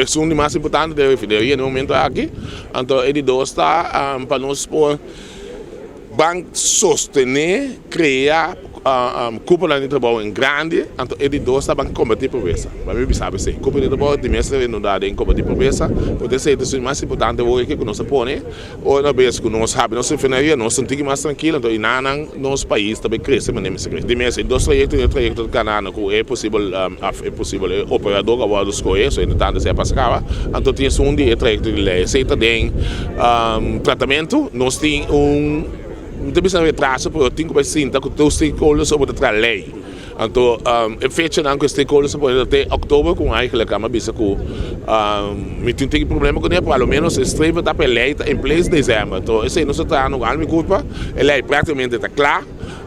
Esun di mas importante ta e refineria na e momento aki. Anto e di dos ta pa nos por ban sostené, krea kuponan di trabou en grandi. Anto e di dos ta ban kombatí pobresa. Pa mi bisa esei, kupo di trabou di mester inundá den kombatí pobresa, porque esei ta esun di mas importante awor aki ku nos a pone. Ora bes ku nos habri nos refineria, nos ta un tiki mas trankil, anto i nanan nos pais ta bay krese manera mester krese. Di mes e dos trayekto i e trayekto ta kanando ku e posibel òf e posibel e operador ku a wòrdu skohe, so entretanto esei a pasa kaba, anto tin esun di e trayekto di lei. Esei ta den tratamentu. Nos tin un, mi ta bisa retraso, pero tin ku bay sinta ku tur stakeholders ora bo ta traha lei. Anto e fechanan ku e stakeholders a pone ta te oktober ku eigenlijk a bisa ku mi tin tiki problema kuné pero a lo menos e streven ta pa e lei ta in place december. Anto esei nos ta trahando ku alma i kurpa, e lei praktikamente ta kla,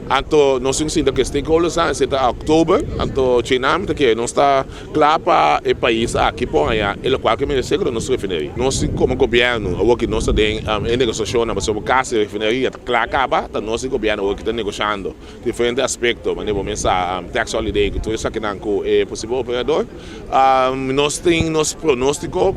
anto nos tin ku sinta ku e stakeholdersnan esei ta oktober, anto Chinam mi ta kere nos ta kla pa e pais aki por haña e lokual ku e meresé ku ta nos refineria. Nos komo gobièrnu awor ki nos ta den e negosiashonnan pasobra kasi e refineria ta kla kaba ta nos di gobièrnu awor ki ta negoshando. Diferente aspekto, manera bo mes sa, tax holiday ku tur esakinan ku e posibel operador. Nos tin nos pronóstiko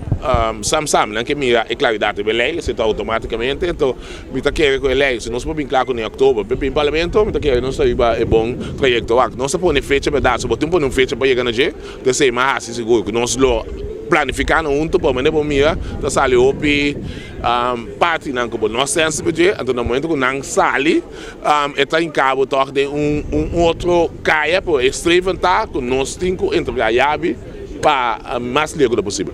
sam sam, nan ke mira e klaridat riba e lei, esei ta outomátikamente. Anto mi ta kere ku e lei, si nos por bin kla kuné òktober pa bin parlamento, mi ta kere nos ta riba e bon trayekto. Wak, nos ta pone fecha bèrdat, so bo tin pone un fecha pa yega na dje, ta esei mas hasi sigur ku nos lo planifiká nan huntu pa manera bo mira ta sali hopi partinan ku bo no sense pa dje, anto na momento ku nan sali, E ta hinká bo tòg den un otro kaya, pero e streven ta ku nos tin ku entregá yabi pa mas leu ku ta posibel.